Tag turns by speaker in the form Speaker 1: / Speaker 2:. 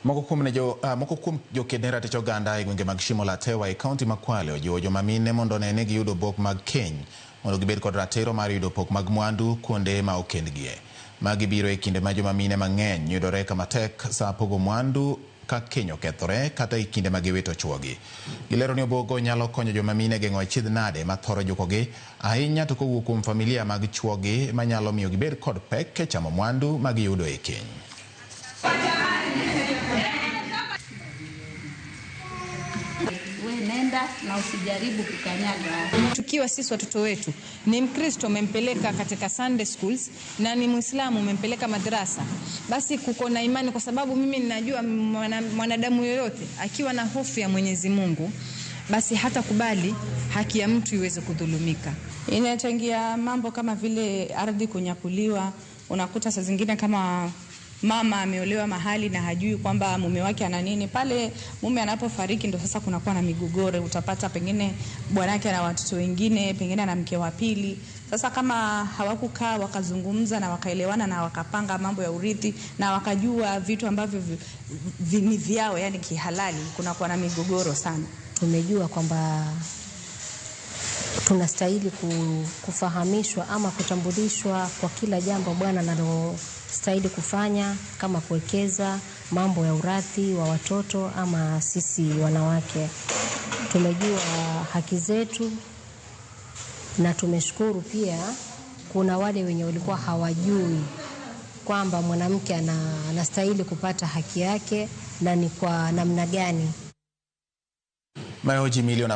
Speaker 1: Moko kuom joked ne ratich oganda e gwenge mag Shimo la Tewa e kaunti ma Kwale ojiwo joma mine mondo one ni giyudo obok mag keny mondo gibed kod ratiro mar yudo pok mag mwandu kuonde ma okendgie. Magi biro e kinde ma joma mine mang'eny yudore kama tek sa pogo mwandu ka keny okethore kata e kinde ma giwito chuogi. Gilero ni obogo nyalo konyo joma mine geng'o achiedh nade ma thoro jukogi ahinya to kowuok kuom familia mag chuogi manyalo miyo gibed kod pek e chamo mwandu ma giyudo e keny.
Speaker 2: We nenda na usijaribu kukanyaga.
Speaker 3: Tukiwa sisi watoto wetu ni Mkristo umempeleka katika Sunday schools na ni Muislamu umempeleka madrasa, basi kuko na imani, kwa sababu mimi ninajua mwanadamu yoyote akiwa na hofu ya Mwenyezi Mungu basi hatakubali haki ya mtu iweze kudhulumika.
Speaker 4: Inachangia mambo kama vile ardhi kunyakuliwa. Unakuta saa zingine kama mama ameolewa mahali na hajui kwamba mume wake ana nini pale, mume anapofariki ndo sasa kunakuwa na migogoro. Utapata pengine bwanake ana watoto wengine, pengine ana mke wa pili. Sasa kama hawakukaa wakazungumza na wakaelewana na wakapanga mambo ya urithi na wakajua vitu ambavyo ni vyao, yani kihalali, kunakuwa na migogoro sana.
Speaker 5: Tumejua kwamba tunastahili kufahamishwa ama kutambulishwa kwa kila jambo bwana analostahili kufanya, kama kuwekeza mambo ya urithi wa watoto ama sisi wanawake. Tumejua haki zetu na tumeshukuru pia kuna wale wenye walikuwa hawajui kwamba mwanamke anastahili kupata haki yake na ni kwa namna gani.
Speaker 1: Mayoji milioni